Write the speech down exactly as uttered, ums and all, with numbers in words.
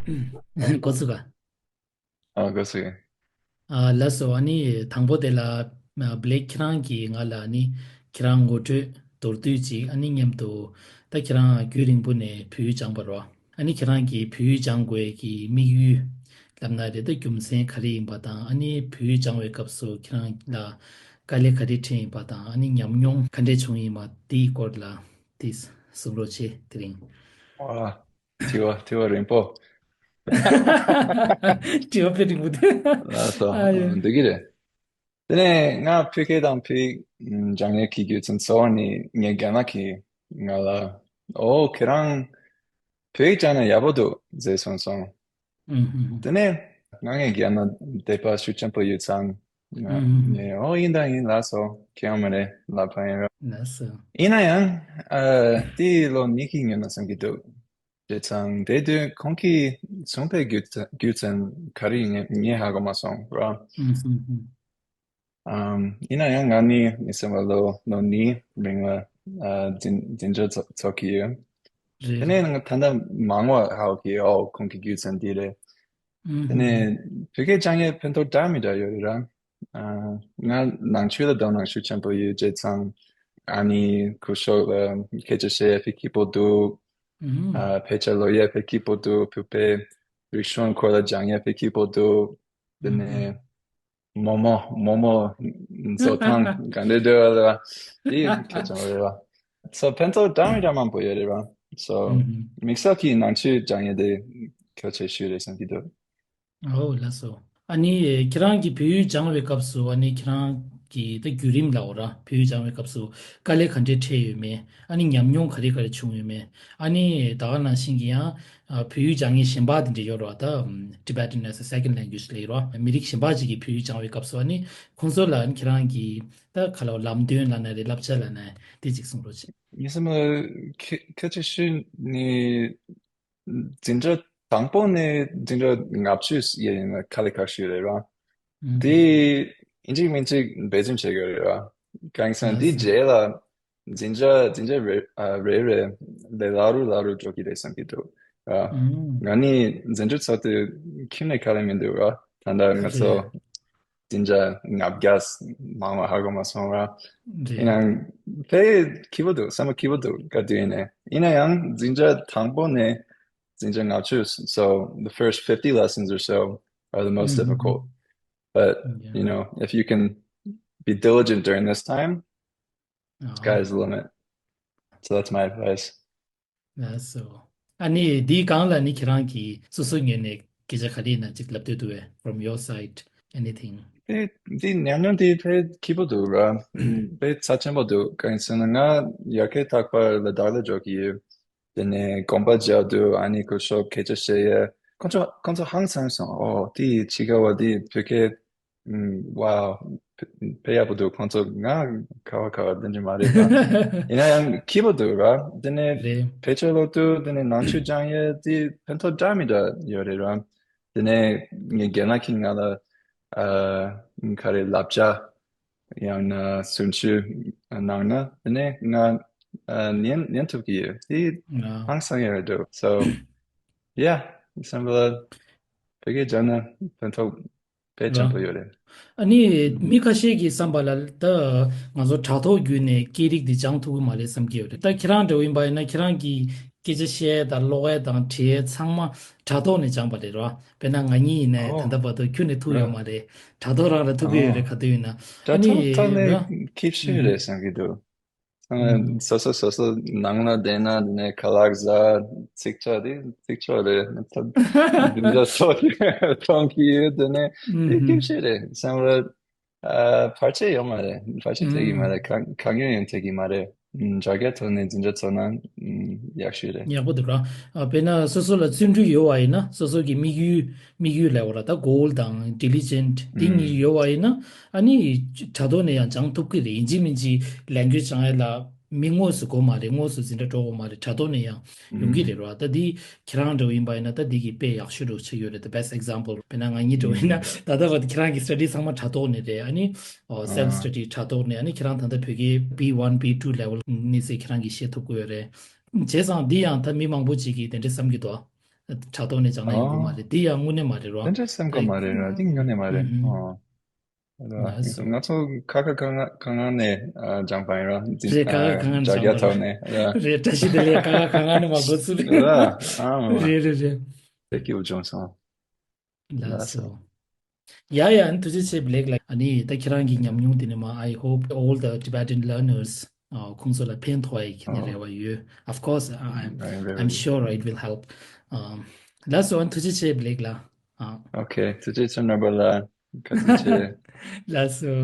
འགོ་ཚུགས་ག་ཨ་དགའ་སེ། ཨ་ལགས་སོ། ཨ་ནི་དང་པོ་དེ་ལ་ཨ་བྷི་ལེག་ཁྱེད་རང་གིས་ང་ལ་ཨ་ནི་ཁྱེད་རང་ངོ་སྤྲོད་མདོར་བསྡུས་ཅིག་ཨ་ནི་མཉམ་དུ། ད་ཁྱེད་རང་རྒྱུན་རིང་པོ་ནས་བོད་ཡིག་སྦྱངས་པ་རེད་བ། ཨ་ནི་ཁྱེད་རང་གིས་བོད་ཡིག་སྦྱང་དགོས་ཀྱི་དམིགས་ཡུལ་ལབ་ན་རེད། ད་རྒྱུ་མཚན་ག་རེ་ཡིན་པ་དང་། ཨ་ནི་བོད་ཡིག་སྦྱང་བའི་སྐབས་སུ་ཁྱེད་རང་ལ་དཀའ་ལས་ག་རེ་འཕྲད་ཡིན་པ་དང་། ཨ་ནི་ཉམས་མྱོང་ག་འདྲས་བྱུང་ཡིན་པ་དེའི་སྐོར་ལ་དེ་གསུང་རོགས་བྱེད། དེ་རིང་། ཨ། དྲི་བ་དྲི་བ་རིང་པོ། དྲི་བ་དཔེ་རིང་པོ་འདུག་ལགས་སོ། ཨ་ཡ། འདུག་གི་རེད། དེ་ནས་ང་བོད་སྐད་དང་བོད་ཡིག་སྦྱང་ཡས་ཀྱི་རྒྱུ་མཚན་གཙོ་བོ་ནི་ངའི་རྒན་ལགས་ཀྱིས་ང་ལ། ཨོ་ཁྱེད་རང་བོད་ཡིག་སྦྱངས་ན་ཡག་པོ་འདུག་ཟེར་གསུངས་སོང་། ཨུམ་ཨུམ་ཨུམ། དེ་ནས་ང་ངའི་རྒན་ལ་དད་པ་ཤུགས་ཆེན་པོ་ཡོད་ཙང་། ང་ཨུམ་ཨུམ་ཨུམ། ནས་ཨོ་ཡིན་དང་ཡིན་ལགས་སོ། ཁྱོན་ཡོང་མ་རེད། ལབ་པ་ཡིན་ར། ལགས་སོ། ཡིན་ན་ཡང་ཨ་དེ་ལོ་ཉི་ཤུ་ཉོན་ན་བསམ་གྱི་འདུག་བྱས་ཙང་དེ་དུས་ཁོང་གིས་གསུངས་པའི་རྒྱུ་རྒྱུ་མཚན་ག་རེ་ཡིན་ངས་ངས་ཧ་གོ་མ་སོང་ར། ཨུམ་ཨུམ་ཨུམ། ཨམ། ཡིན་ན་ཡང་ང་ནི་མི་སེམས་པ་ལོ་ལོ་གཉིས་རིང་ལ་ཨ་འཛིན་འཛིན་གྲྭ་ཚོགས་ཚོགས་ཀྱི་ཡོད། རེད་དེ་ནས་རེད། ང་ད་ལྟ་མང་བ་ཧ་གོ་གི་ཨོ་ཁོང་གི་རྒྱུ་མཚན་འདི་རེད། ཨུམ་དེ་ནས་ཧུམ་བོད་སྐད་སྦྱང་ཡས་ཕན་ཐོགས་འདྲ་མི་འདྲ་ཡོད་རེད་ར། ཨ་ང་ནང་ཆོས་ལ་དོ་སྣང་ཤུགས་ཆེན་པོ་ཡོད་བྱས་ཙང་ཨ་ནི་སྐུ་ཞབས་ལ་སྐད་ཆ་བཤད་ཡས་ཕ་གི་སྐྱིད་པོ་འདུག་ཨུམ་ཨ་དཔེ་ཆ་ཀློག་ཡས་ཕ་གི་སྐྱིད་པོ་འདུག་བོད་པའི་རིག་གཞུང་སྐོར་ལ་སྦྱང་ཡས་ཕ་གི་སྐྱིད་པོ་འདུག་དེ་ནས། ཨུམ་ཨུམ། མོག་མོག་མོག་མོག་བཟོ་སྟངས་ག་འདྲ་འདྲ་བ་ལ་དེ་ཁྱད་ཆོས་རེད་བ། སོ་ཕན་ཐོགས་འདྲ་མི་འདྲ་མང་པོ་ཡོད་རེད་བ། སོ་ཨུམ་ཨུམ། དམིགས་བསལ་གྱི་ནང་ཆོས་སྦྱང་ཡས་དེ་གལ་ཆེ་ཤོས་རེད་བསམ་གྱི་འདུག་ཨོ་ལགས་སོ། ཨ་ནི་ཁྱེད་རང་གིས་བོད་ཡིག་སྦྱང་བའི་སྐབས་སུ་ཨ་ནི་ཁྱེད་རང་གི་ད་བརྒྱུད་རིམ་ལབ་དགོས་ར། བོད་ཡིག་སྦྱང་བའི་སྐབས་སུ་དཀའ་ལས་ག་འདྲས་འཕྲད་ཡོད་མེད། ཨ་ནི་ཉམས་མྱོང་ག་རེ་ག་རེ་བྱུང་ཡོད་མེད། ཨ་ནི་ད་ག་ནང་བཞིན་གྱི་ཡང་ཨ་བོད་ཡིག་སྦྱང་མཁན་གཞན་པ་དེ་འདྲ་ཡོད་རེད་བ། ད་Tibetan as a second language ལབ་ཡོད་རེད་བ། མི་རིགས་གཞན་པ་ཅིག་གིས་བོད་ཡིག་སྦྱང་བའི་སྐབས་སུ་ཨ་ནི་ཁོང་ཚོ་ལ་ཨ་ནི་ཁྱེད་རང་གིས་ད་ག་ལ་ལམ་སྟོན་ལབ་ན་རེད། བསླབ་བྱ་ལབ་ན་དེ་ཅིག་གསུང་རོགས་བྱེད། ངས་བསམ་ན་ཁ་ཁ་ཆེ་ཤོས་ནི་འཛིན་གྲྭ་དང་པོ་ནས་འཛིན་གྲྭ་ལྔ་བཅུ་ཡན་ཡིན་ན་དཀའ་ལས་ཁག་ཤོས་རེད་བ། ཨུམ། དེ་ཡིན་གཅིག་མིན་གཅིག་འབད་བརྩོན་བྱེད་དགོས་རེད་བ། གང་ཡིན་ཟེར་ན་དེ་རྗེས་ལ་འཛིན་གྲྭ་འཛིན་གྲྭ་རེ་ཨ་རེ་རེ་ལས་སླ་རུ་སླ་རུ་འགྲོ་གི་རེད་བསམ་གྱི་འདུག་ཨ་ཨུམ། ང་ནི་འཛིན་གྲྭ་ཚོགས་དུས་ཁྱོན་ནས་དཀའ་ལས་མི་འདུག་ར། ད་ལྟ་ང་ཚོ་རེད། འཛིན་གྲྭ་ལྔ་བརྒྱ་མང་བ་ཧ་གོ་མ་སོང་ར། ཡིན་རེད། ནའང་དཔེ་སྐྱིད་པོ་འདུག་བསམ་པ་སྐྱིད་པོ་འདུག་ག་དུས་ཡིན་ནའི། ཡིན་ན་ཡང་འཛིན་གྲྭ་དང་པོ་ནས་འཛིན་གྲྭ་ལྔ་བཅུ། So the first fifty lessons or so are the most ཨུམ། difficult. But you know, if you can be diligent during this time, sky is the limit. So that's my advice. ལགས་སོ། ཨ་ནི་འདིའི་སྒང་ལ་ནི་ཁྱེད་རང་གིས་སོ་སོའི་ངོས་ནས་སྐད་ཆ་ག་རེ་ཡིན་ན་ཅིག་ལབ་འདོད་འདུག་བས། From your side, anything? དེ་དེ་ཉམས་མྱོང་དེ་དཔེ་སྐྱིད་པོ་འདུག་ར། དཔེ་རྩ་ཆེན་པོ་འདུག་གང་ཡིན་ཟེར་ན་ང་ཡར་རྒྱས་ཐག་པ་ལ་དྭགས་ལ་འགྲོ་གི་ཡོད། དེ་ནས་དགོན་པ་མཇལ་དུས་ཨ་ནི་སྐུ་ཞབས་སྐད་ཆ་བཤད་ཡས་ཁོང་ཚོ་ཁོང་ཚོ་ཧང་སངས་སོང་། ཨོ་དེ་ཕྱི་རྒྱལ་བ་དེ་བོད་སྐད་ཨུམ། ཝའོ། དཔེ་དཔེ་ཡག་པོ་འདུག་ཁོང་ཚོ་ང་ཁ་བ་ཁ་བ་དེ་འདྲ་མ་རེད་པ། ཡིན་ན་ཡང་སྐྱིད་པོ་འདུག་ར། དེ་ནས་རེད། ཕལ་ཆེར་ལོ་དུ་དེ་ནས་ནང་ཆོས་སྦྱང་ཡས་དེ་ཕན་ཐོགས་འདྲ་མི་འདྲ་ཡོད་རེད་ར། དེ་ནས་ངའི་རྒན་ལགས་ཀྱིས་ང་ལ་ཨ་ག་རེ་བསླབ་བྱ་ཡང་ན་སུན་ཆུ་གནང་ན་དེ་ནས་ང་ཨ་ཉན་ཉན་ཐུབ་ཀྱི་ཡོད། དེ་ང་ཧང་སང་ཡོད་རེད་འདུག So yeah, བསམ་པ་ལ་བོད་སྐད་སྦྱང་ན་ཕན་ཐོགས་དཔེ་ཆེན་པོ་ཡོད་རེད། ཨ་ནི་མི་ཁ་ཤས་ཀྱི་བསམ་པ་ལ་ད་ང་ཚོ་དྲ་ཐོག་བརྒྱུད་ནས་སྐད་རིགས་འདི་སྦྱང་ཐུབ་ཀྱི་མ་རེད་བསམ་གྱི་ཡོད་རེད། ད་ཁྱེད་རང་འདྲ་བོ་ཡིན་པ་ཡིན་ན་ཁྱེད་རང་གིས་སྐད་ཆ་བཤད་ཡས་དང་ཀློག་ཡས་དང་བྲིས་ཡས་ཚང་མ་དྲ་ཐོག་ནས་སྦྱངས་པ་རེད་ར། དཔེར་ན་ང་གཉིས་ཡིན་ནའི་ད་ལྟ་བར་དུ་ཁྱོན་ནས་ཐུག་ཡོད་མ་རེད། དྲ་ཐོག་རང་ལ་ཐུག་གི་ཡོད་རེད། ག་དུས་ཡིན་ན་ཨ་ནི་ཐོག་ནས་ཁྱེད་ཤེས་རེད་བསམ་གྱི་འདུག་སོ་སོ་སོ་སོ་ནང་ལ་བསྡད་ན་དེ་ནས་ཁ་ལག་ཟ། ཚིག་ཆ་དེ་ཚིག་ཆ་རེད། འདི་འདྲ་སོགས་མཐོང་གི་ཡོད། དེ་ནས་དེ་སྐྱིད་ཤེས་རེད་བསམ་ར། ཨ་བར་ཆད་ཡོད་མ་རེད། བར་ཆད་ཐེབས་ཀྱི་མ་རེད། གང་གང་ཡོང་ཡང་ཐེབས་ཀྱི་མ་རེད། ཨུམ། དྲ་རྒྱ་ཐོག་ནས་འཛིན་གྲྭ་ཚོགས་ན་ཨུམ་ཡག་ཤོས་རེད། ཡག་པོ་འདུག་ར། ཨ་དཔེར་ན་སོ་སོ་ལ་བརྩོན་འགྲུས་ཡོད་པ་ཡིན་ན། སོ་སོ་གི་དམིགས་ཡུལ་དམིགས་ཡུལ་ལབ་དགོས་ར། ད་goal དང་diligent དེ་གཉིས་ཡོད་པ་ཡིན་ན་ཨ་ནི་དྲ་ཐོག་ནས་ཡང་སྦྱང་ཐུབ་ཀྱི་རེད། ཡིན་གཅིག་མིན་གཅིག་language སྦྱང་ཡས་ལ་མི་དངོས་སུ་དགོས་མ་རེད། དངོས་སུ་འཛིན་གྲྭ་འགྲོ་དགོས་མ་རེད། དྲ་ཐོག་ནས་ཡང་ཡོང་གི་རེད་ར། ད་འདི་ཁྱེད་རང་འདྲ་བོ་ཡིན་པ་ཡིན་ན་ད་འདི་གི་དཔེ་ཡག་ཤོས་འདྲ་བོ་ཆགས་ཡོད་རེད། The best example དཔེར་ན་ང་གཉིས་འདྲ་བོ་ཡིན་ན་ད་ལྟ་བར་དུ་ཁྱེད་རང་གི་study ཚང་མ་དྲ་ཐོག་ནས་རེད། ཨ་ནི་self study དྲ་ཐོག་ནས། ཨ་ནི་ཁྱེད་རང་ད་ལྟ་བོད་སྐད B one B two level གནས་ཚད་ཁྱེད་རང་གིས་ཤེས་ཐུབ་ཀྱི་ཡོད་རེད། བྱས་ཙང་འདི་ཡང་ད་མི་མང་པོ་ཅིག་གིས་དེ་འདྲ་བསམ་གྱི་འདུག་དྲ་ཐོག་ནས་སྦྱངས་ན་ཡོང་གི་མ་རེད། འདི་ཡང་དངོས་གནས་མ་རེད་རོ། དེ་འདྲ་སེམས་ཁ་མ་རེད་ར། དེ་དངོས་གནས་མ་རེད། ཨ། ལགས་སོ། ང་ཚོ་ཁ་ཁ་གང་གང་ནས་ཨ་སྦྱངས་པ་ཡིན་ར། འཛིན་རེད། ཁ་ཁ་གང་གང་ནས་སྦྱངས་པ་ར། རེད། བཀྲ་ཤིས་བདེ་ལེགས། ཁ་ཁ་གང་གང་ནས་མ་འགོ་ཚུགས་རེད། ར། ཨ་མ། རེད་རེད་རེད། དེ་སྐྱིད་པོ་བྱུང་སོང་། ལགས་སོ། ཡ་ཡ། ཨ་ཐུགས་རྗེ་ཆེ་བདེ་ལེགས་ལགས། ཨ་ནི་ད་ཁྱེད་རང་གི་ཉམས་མྱོང་དེ་ནི་མ། I hope all the Tibetan learners ཁོང་ཚོ་ལ་ཕན་ཐོགས་ཡ་གི་ནི་རེ་བ་ཡོད། Of course, I'm I'm very I'm sure it will help. ལགས་སོ། ཨ་ཐུགས་རྗེ་ཆེ་བདེ་ལེགས་ལགས། Okay. ཐུགས་རྗེ་ཆེ་ནོར་བུ་ལགས། བཀའ་དྲིན་ཆེ། ལགས་སོ།